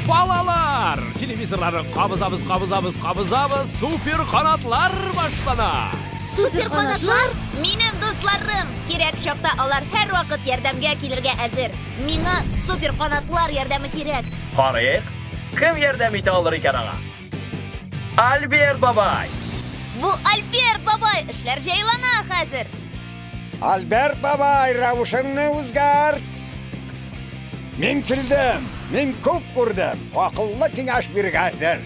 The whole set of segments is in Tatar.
Балалар, телевизорларны кабызабыз, кабызабыз, кабызабыз, супер канатлар башлана. Супер канатлар? Минем дусларым! Кирәк чакта алар һәрвакыт ярдәмгә килергә әзер. Миңа супер канатлар ярдәме кирәк. Карыйк, кем ярдәм итә алыр икән аңа? Альберт бабай! Бу Альберт бабай! Эшләр җайлана хәзер. Альберт бабай, рәвешеңне үзгәрт! Мин килдем, мин күп күрдем, акыллы киңәш бирергә әзер.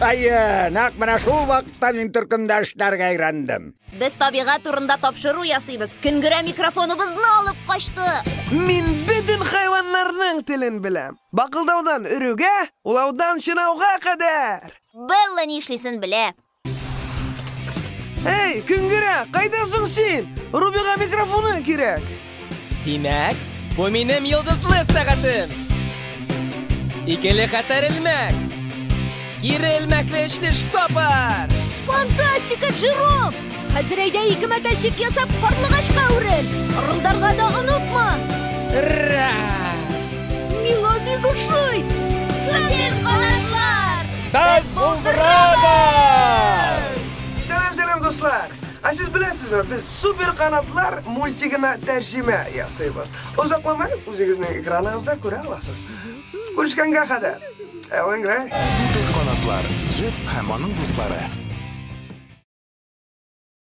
Әйе, нәкъ менә шул вакытта мин төркемдә эшләргә өйрәндем. Без табигать турында тапшыру ясыйбыз. Көнгерә микрофоныбызны алып качты. Мин бөтен хайваннарның телен беләм. Бакылдаудан өрүгә, улаудан чинауга кадәр. Белла ни эшлисен белә. Эй, Көнгерә, кайда соң син? Рубига микрофоны кирәк. Димәк, бу минем йолдызлы сәгатем. Икеле хәтәр элмәк. Кире элмәкле эшле штопор. Фантастика, Джером! Хәзер әйдә ике мәтәлчек ясап карлыгачка әверел. Ырылдарга да онытма. Ура! Миңа бик ошый. Супер канатлар! Без булдырабыз! Сәлам, сәлам, дуслар. Ә сез беләсезме, без Супер канатлар мультигына тәрҗемә ясыйбыз. Озакламай үзегезнең экраныгызда күрә аласыз. Күрешкәнгә кадәр. Элвин Грей. Супер канатлар, Джек һәм аның дуслары.